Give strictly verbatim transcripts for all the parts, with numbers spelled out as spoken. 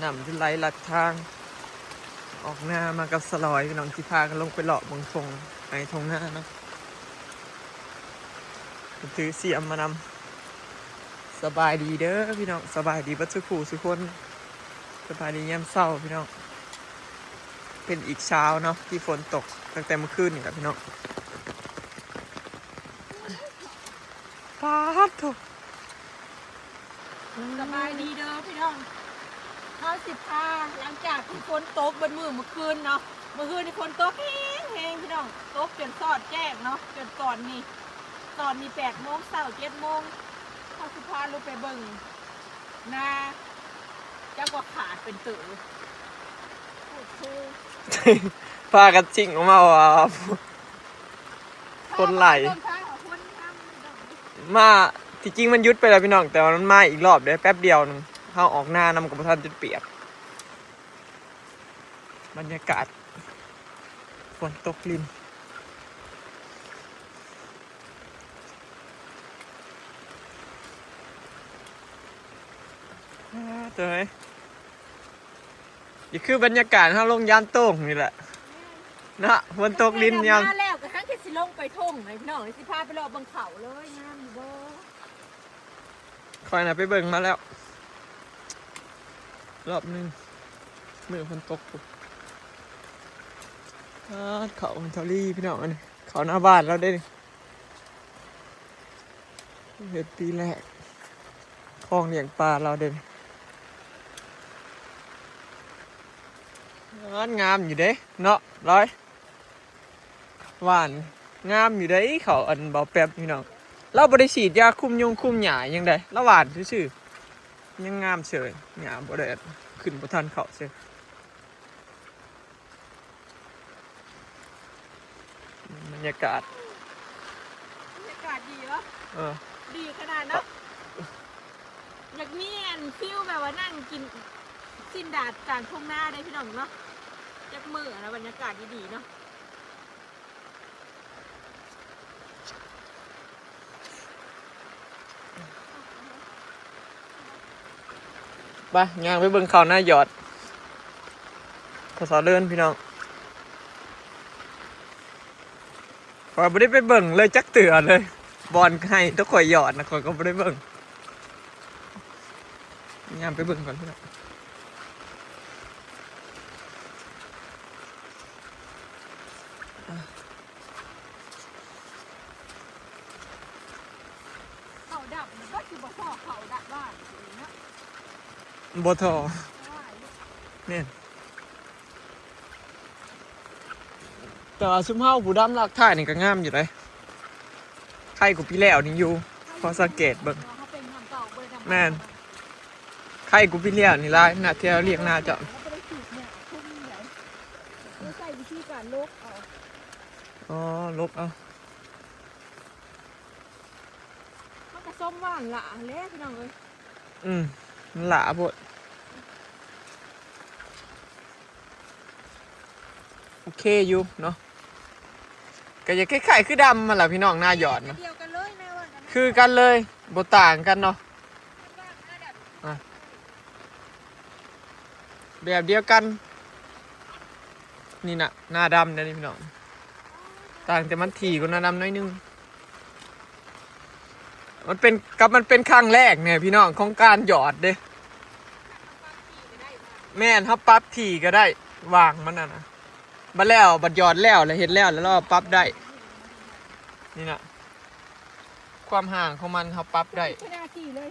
น้ำจะไหลลัดทาง ออกนามากับสลอยพี่น้อง ที่พากันลงไปเลาะเบิ่งทงไห้ทงนาเนาะ ถือเสียมมานำ สบายดีเด้อพี่น้อง สบายดีเบัดสุขูสุคน สบายดียามเช้าพี่น้อง เป็นอีกเช้าเนาะที่ฝนตกตั้งแต่เมื่อคืนนี่แหละพี่น้อง ป๊าดโถ สบายดีเด้อพี่น้องเฮาสิพาหลังจากที่ฝนตกเบิดมื้อเมื่อคืนเนาะเมื่อคืนนี่ฝนตกแฮงแฮงพี่น้องตกจนสอดแจ้งเนาะจนตอนนี้ตอนนี้แปดโมงเช้าเจ็ดโมงเฮาสิพาลงไปเบิ่งนาจักว่าขาดเป็นเต๋อโอ้โห พากันชิ่งออกมาว่า คนไหล เบิ่งทางของคนทำเบิ่ง มาที่จริงมันหยุดไปแล้วพี่น้อง แต่ว่ามันมาอีกรอบเด้อแป๊บเดียวหนึงเฮาออกหน้านำกับท่านจนเปียก บรรยากาศฝนตกลินอ่าเจอไหมนี่คือบรรยากาศเฮาลงยามโต้งนี่แหละเนาะฝนตกลินยาม มาแล้วกระทั่งแค่สิลงไปท่งไงพี่น้องสิพาไปรอเบิ่งเขาเลยงามอยู่บ่ คอยนะไปเบิ่งมาแล้ว รอบหนึงมือฝนตกปุ๊บอ่าเขาทารีพี่น้องอันนี้เขาหน้าบ้านเราได้นี่เห็ดปีแรกคลองเลี้ยงปลาเราเด่นงามอยู่เด้เนาะร้อย หวานงามอยู่ได้เขาอันเบาแป๊บพี่น้องเราบ่ได้ฉีดยาคุมยุงคุมหญ้าหยังใดเราหวานซื่อๆยังงามเฉยหญ้าบ่ได้ขึ้นบ่ทันเขาเฉยบรรยากาศ บรรยากาศดีวะ เออ ดีขนาดเนาะอยากมีอันฟิลแบบว่านั่งกินสิ้นดาดกลางทุ่งนาได้พี่น้องเนาะจักมื้อนะบรรยากาศดีๆเนาะ ไปย่างไปเบิ่งเขาหน้าหยอดพศเดินพี่น้องข้อยบ่ได้ไปเบิ่งเลยจักเทื่อเลยบอนให้ตัวข่อยหยอดนะข่อยก็บ่ได้เบิ่งย่างไปเบิ่งก่อนพี่น้อง เขาดับมันก็คือบ่พอเขาดับบ้านเนาะ บ่ทอ เพราะว่า แม่นแต่ว่าซุมเฮาผู้ดำลากท้ายนี่ก็งามอยู่เลยไข่กูปีแล้วนี่อยู่พอสังเกตเบิ่ง เขาเป็นน้ำเก่าบ่ได้ดำ แม่น ไข่กูปีแล้วนี่หลายนะที่เราเรียกหน้าเจ้า เขาบ่ได้สูบเนี่ยทุ่มเลยเขาใส่วิธีการลบเอา อ๋อลบเอา เขาก็ส้มหวานละแล้วพี่น้องเอ้ย อืมมันหลาโพดโอเคอยู่เนาะก็จะคล้ายๆคือดำมันแหละพี่น้องหน้าหยอดนะ เดียวกันเลยแม่ว่ากันนะ คือกันเลยบ่ต่างกันเนาะ หน้าดับ แบบเดียวกัน นี่นะหน้าดำนะนี่พี่น้องต่างแต่มันถี่กว่าหน้าดำหน้อยนึง มันเป็นกับมันเป็นครั้งแรกเนี่ยพี่น้องของการหยอดเด้ แม่นเขาปรับถี่ก็ได้วางมันน่ะนะบัดแล้วบัดหยอดแล้วแล้วเฮ็ดแล้วแล้วเราปรับได้ นี่นะความห่างของมันเขาปรับได้ ขนาดที่เลย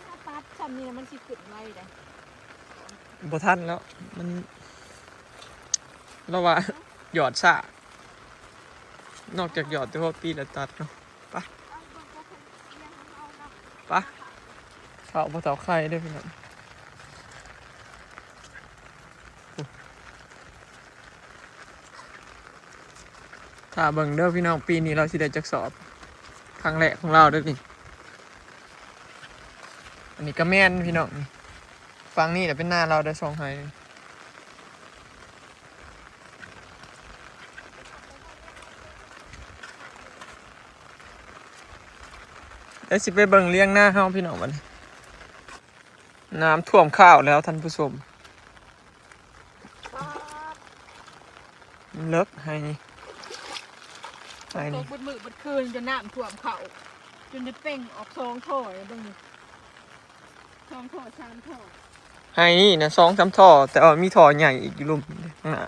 ถ้าปัดทำนี่นะมันสิขึ้นไวได้ บ่ทันแล้วมันเราว่าหยอดซะนอกจากหยอดแต่พอปีละตัดเนาะไป เอาเบิ่งก็คงเลี้ยงของเขาเนาะ ไปเขาบ่เท่าไข่เด้อพี่น้องถ้าเบิ่งเด้อพี่น้องปีนี้เราสิได้จักสอบครั้งแรกของเราเด้อนี่อันนี้ก็แม่นพี่น้องนี่ฝั่งนี้แหละเป็นหน้าเราได้สองไฮ เดี๋ยวสิไปเบิ่งเลี้ยงหน้าเฮาพี่น้องบัดนี้ น้ำท่วมข้าวแล้วท่านผู้ชม มันเลิกไฮนี่ ไฮ ต นี่ กเบิดมื้อเบิดคืนจนน้ำท่วมข้าว จนได้เป่งออกสองท่อเลยเบิ่งนี่ สองท่อสามท่อ ไฮนี่นะ สองสามท่อ แต่ว่ามีท่อใหญ่อีกอยู่ลุ่มข้างหน้า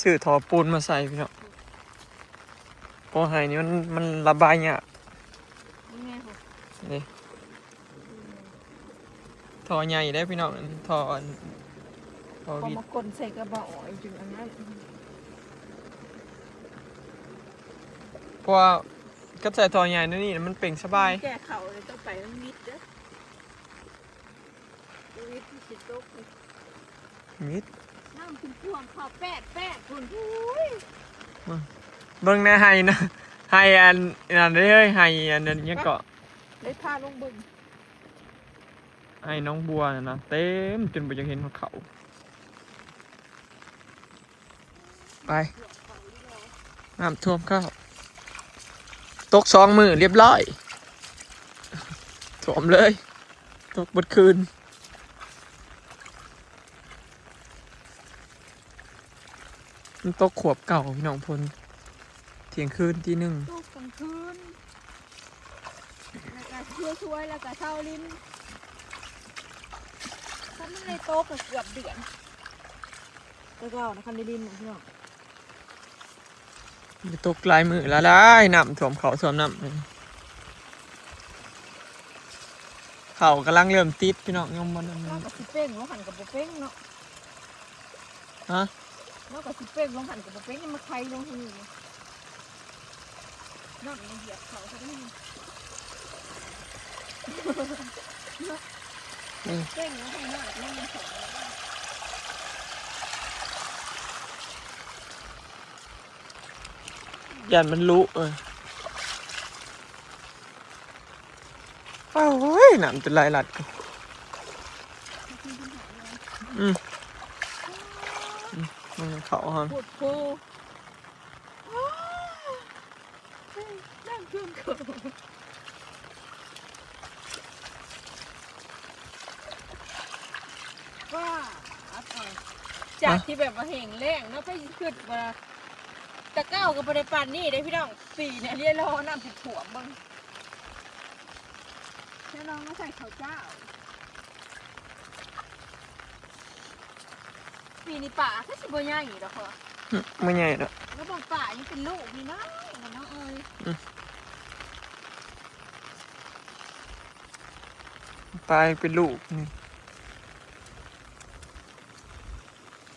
ซื้อท่อปูนมาใส่พี่น้อง เพราะไฮนี่มัน มันระบายยาก นี่ไงผม นี่ ท่อใหญ่ได้พี่น้อง ท่ออัน ท่อ เขา วิด มาก้นใส่กระบอกจึงอันนั้น เพราะว่าก็ใส่ท่อใหญ่นั่นนี่มันเป่งสบาย แก้เขาเลยต้องไปมันวิดเด้อ วิดที่สิตก มิด น้ำท่วมๆ เข้าแปดแปดพุ่น อุ้ย เบิ่งแหน่ไฮนะ ไฮอัน อันนั้นเด้อ ไฮอันนั้นยังเกาะ ได้พาลงเบิ่ง ไฮน้องบัวน่ะนะ เต็มจนบ่อยากเห็นเขา ไป น้ำท่วมข้าว ตกสองมื้อเรียบร้อย ท่วมเลย ตกเบิดคืน มันตกขวบเก่าพี่น้องพล เที่ยงคืนตีหนึ่ง ตกกลางคืน แล้วก็ช่วยๆ แล้วก็เช้าลิ้น ถ้ามันเลยตกก็เกือบเดือน แต่เก่านะคันได้ลิ้นนะพี่น้อง มันตกหลายมื้อแล้ว หลายน้ำท่วมเขาท่วมน้ำ เขากำลังเริ่มติดพี่น้อง ยังบ่ทัน เราก็สิเป่ง ว่าหันกับบ่เป่งเนาะ ฮะ เราก็สิเป่ง ว่าหันกับบ่เป่ง ยังมาไคลงที่นี่ น้ำมันเหยียบเขาซะได้ อืม เป่ง ว่าหันหน้ามันสอง ย่านมันลุ เออ โอ้ย น้ำจะไหลหลัดกู อืม อืม มันเขาฮะ ปวดโพ น้ำท่วมเขา ว้า อัดเอา จากที่แบบว่าแห้งแล้งเนาะ ไปคิดว่า แต่เก่าก็บ่ได้ปานนี้เด้พี่น้อง ปีเนี่ยเรียกรอน้ำท่วมเบิ่ง แล้วลองมาใส่ข้าวเจ้า ปีนี้ปลาคือสิบ่ใหญ่ดอกเหรอ อืม บ่ใหญ่ดอก แล้วบางปลายังเป็นลูกนี่นะ เนาะเอ้ย อืม ปลายังเป็นลูกนี่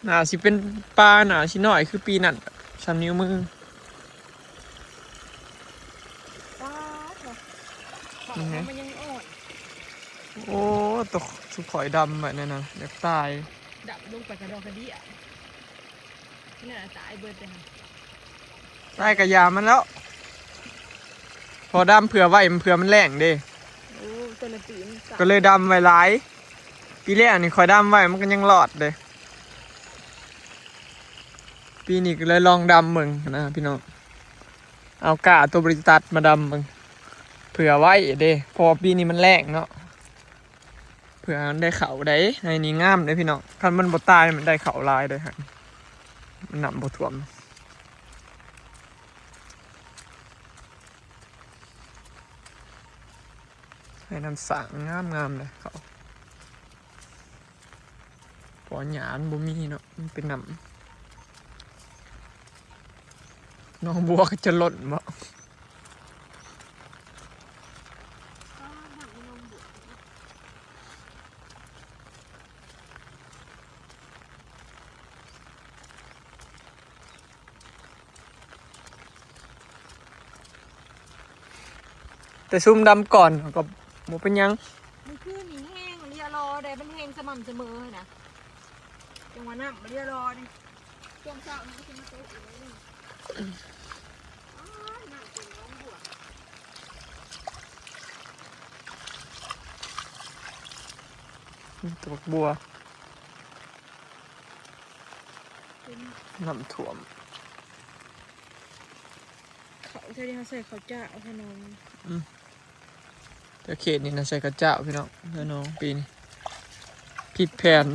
น่าสิเป็นปลา น่าสิน้อยคือปีนั้น สามนิ้วมือ ปลาเถอะ อือฮึ มันยังอ่อน โอ้ ตัวสุดข่อยดำแบบนั้นนะ อยากตาย ดำลงไปกระดอกกระเดี่ย น่าตายเบิดเลยค่ะ ตายกะยามันแล้ว พอดำเผื่อไว้ มันเผื่อมันแล้งเด้ โอ้ แต่ละปีมัน ก็เลยดำไว้หลาย ปีแรกนี่ข่อยดำไว้ มันก็ยังรอดเด้ ปีนี้ก็เลยลองดำเบิ่งนะพี่น้อง เอากล้าตัวบริษัทมาดำเบิ่ง เผื่อไว้เด้ เพราะว่าปีนี้มันแล้งเนาะ เผื่อมันได้เขาได้ ไฮนี่งามเด้พี่น้อง คันมันบ่ตายมันได้เขาหลายเด้ฮะ มันน้ำบ่ท่วม ไฮน้ำสางงามๆ เลยเขา เพราะหญ้ามันบ่มีเนาะ มันเป็นน้ำ หนองบัวก็จะล้นบ่ แต่ซุ่มดำก่อนก็บ่เป็นหยัง มันคือนี่แห้งเรียรอได้ มันแห้งสม่ำเสมอนะ จังหวะน้ำเรียรอนี่ ช่วงเช้ามันก็สิมาตกอีกแล้วนี่ อ้าย น้ำเต็มหนองบัว ตกบัว เป็น น้ำท่วม เขาเท่าที่เขาใส่ข้าวเจ้าพี่น้อง อืม แต่เขตนี้นะใส่ข้าวเจ้าพี่น้อง พี่น้องปีนี้ ผิดแผน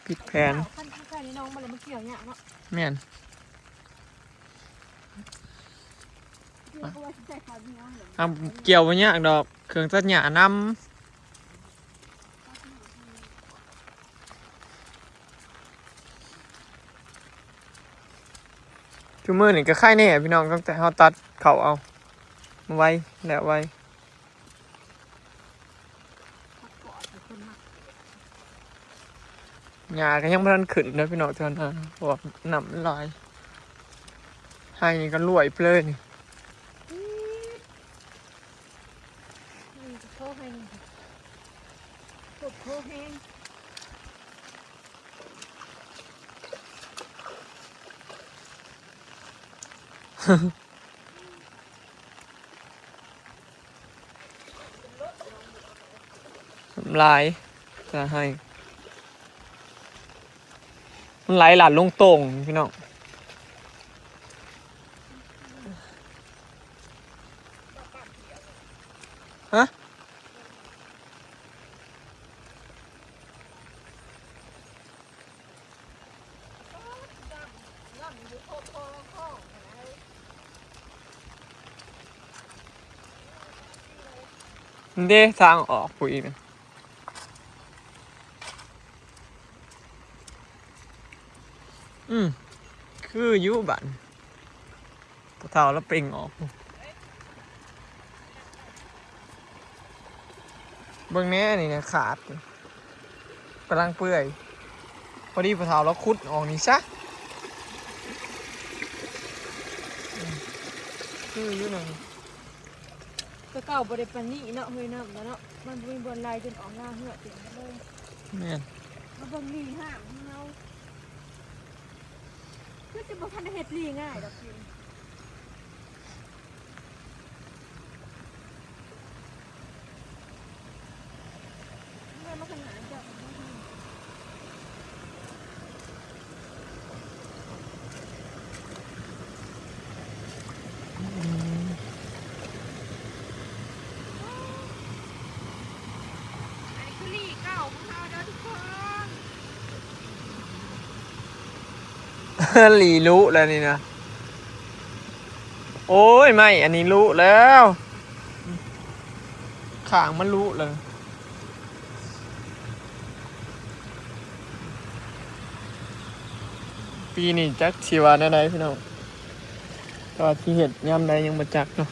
ผิดแผน ขั้นขั้นนี้น้องมาเลยมาเกี่ยวเนี่ยเนาะ แม่น เกี่ยวก็ว่าสิใส่ข้าวเหนียวเลย อ่ะ เกี่ยวบ่ยากดอก เครื่องตัดหญ้านำ ซุมื้อนี้ก็ไคแน่พี่น้อง ตั้งแต่เฮาตัดเข้าเอา มาไว แล้วไว หญ้าก็ยังบ่ทันขึ้นเด้อพี่น้อง เทื่อนั้น เพราะว่าน้ำมันหลาย ไฮ่นี่ก็ลวยไปเลยนี่ นี่ก็โคแห้ง โคแห้ง น้ำลาย จะให้ มันไหลหลั่นลงโต่งพี่น้อง ฮะ เด้ ทางออกผู้อีกนะ อืม คืออยู่บ้าน ผู้เฒ่าแล้วเป่งออก เบิ่งแหน่นี่นะ ขาด กำลังเปื่อย พอดีผู้เฒ่าแล้วขุดออกนี่ซะ อืม คืออยู่นั่น แต่เก่าบ่ได้ปานนี้เนาะ เฮ้ยน้ำนะเนาะ มันบ่มีบ่อนไหลจนออกหน้าเหือเต็มเลย แม่น มาเบิ่งลีห้างของเรา คือสิบ่ทันได้เฮ็ดลีง่ายดอกพี่ หลีลุแล้วนี่นะ โอ้ย ไม่ อันนี้ลุแล้ว ข้างมันลุเลย ปีนี้จักสิว่าแนวใดพี่น้อง แต่ว่าสิเฮ็ดยามใดยังบ่จักเนาะ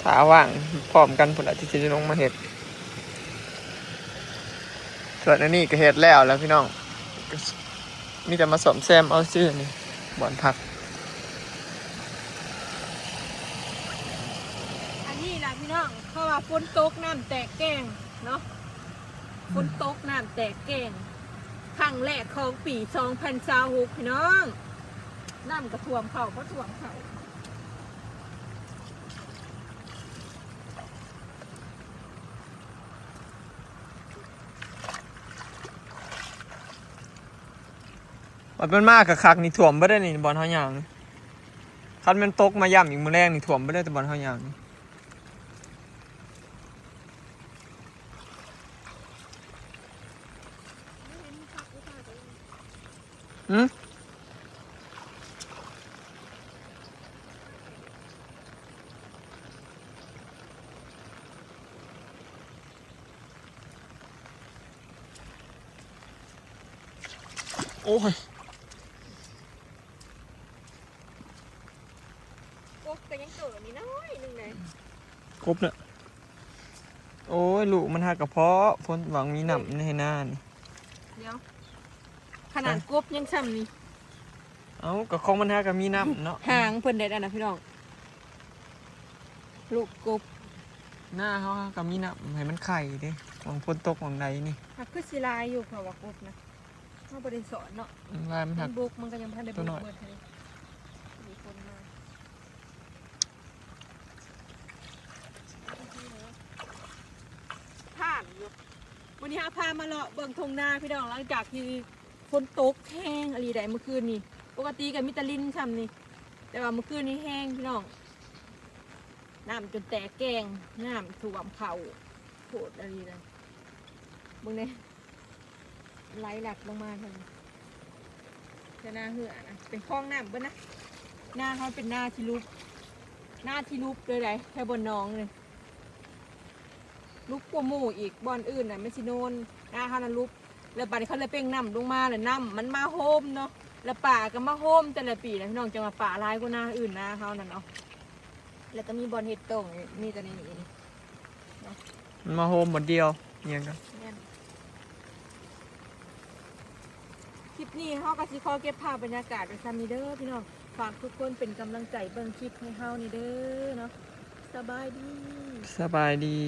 ถ้าว่างพร้อมกันพุ้นล่ะ ที่สิลงมาเฮ็ด ส่วนอันนี้ก็เฮ็ดแล้วแหละพี่น้อง ก็มีแต่มาซ่อมแซมเอาซื่อนี่ บ่อนพัก อันนี้ล่ะพี่น้อง เพราะว่าฝนตกน้ำแตกแกงเนาะ ฝนตกน้ำแตกแกง ครั้งแรกของปีสองพันยี่สิบหก พี่น้อง น้ำก็ท่วมเข้า ก็ท่วมเข้า บัดมันมาคักๆนี่ท่วมเบิดได้นี่ บ่อนเฮาย่างนี่ คันแม่นตกมาย่ำอีกมื้อแลงนี่ท่วมเบิดได้แต่บ่อนเฮาย่างนี่ หืม โอ้ย กบก็ยังเกิดนี่น้อยหนึ่งเลย กบเนี่ย โอ้ย ลูกมันหากระเพาะ ฝนหวังมีน้ำในนานี่ เดี๋ยว ขนาดกบยังซ้ำนี่ เอ้า ก็ของมันหาก็มีน้ำเนาะ หางเพิ่นได้แล้วนะพี่น้อง ลูกกบ หน้าเฮาก็มีน้ำให้มันไข่เด้ หวังฝนตกหวังใดนี่ หากคือสิหลายอยู่ เพราะว่ากบนะ เฮาบ่ได้สอนเนาะ อืม ลายมันหัก มันบก มันก็ยังบ่ทันได้บก ตัวน้อย เบิดเลย มีคนมา ผ่านอยู่ วันนี้เฮาพามาเลาะเบิ่งทุ่งนาพี่น้อง หลังจากที่ฝนตกแฮงอีหลีได้เมื่อคืนนี้ ปกติก็มีแต่ลินซ่ำนี่ แต่ว่าเมื่อคืนนี้แฮงพี่น้อง น้ำจนแตกแกง น้ำท่วมเข้า โพดอันนี้นะเบิ่งแหน่ ไหลหลากลงมาทางแถวนาเฮือนะ เป็นคลองน้ำเบิ่งนะ นาเฮาเป็นนาที่ลุบ นาที่ลุบเลยได๋ แถวบ่อนหนองนี่ ลุบกว่าหมู่อีก บ่อนอื่นน่ะมันสิโนน นาเฮาน่ะลุบ แล้วบัดนี้เขาเลยเป่งน้ำลงมาแล้วน้ำมันมาโฮมเนาะ แล้วปลาก็มาโฮมแต่ละปีนะพี่น้อง จั่งว่าปลาหลายกว่านาอื่น นาเฮานั่นเนาะ แล้วก็มีบ่อนเฮ็ดโต่ง มีแต่ในนี้นี่ มันมาโฮมบ่อนเดียวอิหยังก็ แม่น คลิปนี้เฮาก็สิขอเก็บภาพบรรยากาศไว้ส่ำนี้เด้อพี่น้อง ฝากทุกคนเป็นกำลังใจเบิ่งคลิปให้เฮานี่เด้อเนาะ สบายดี สบายดี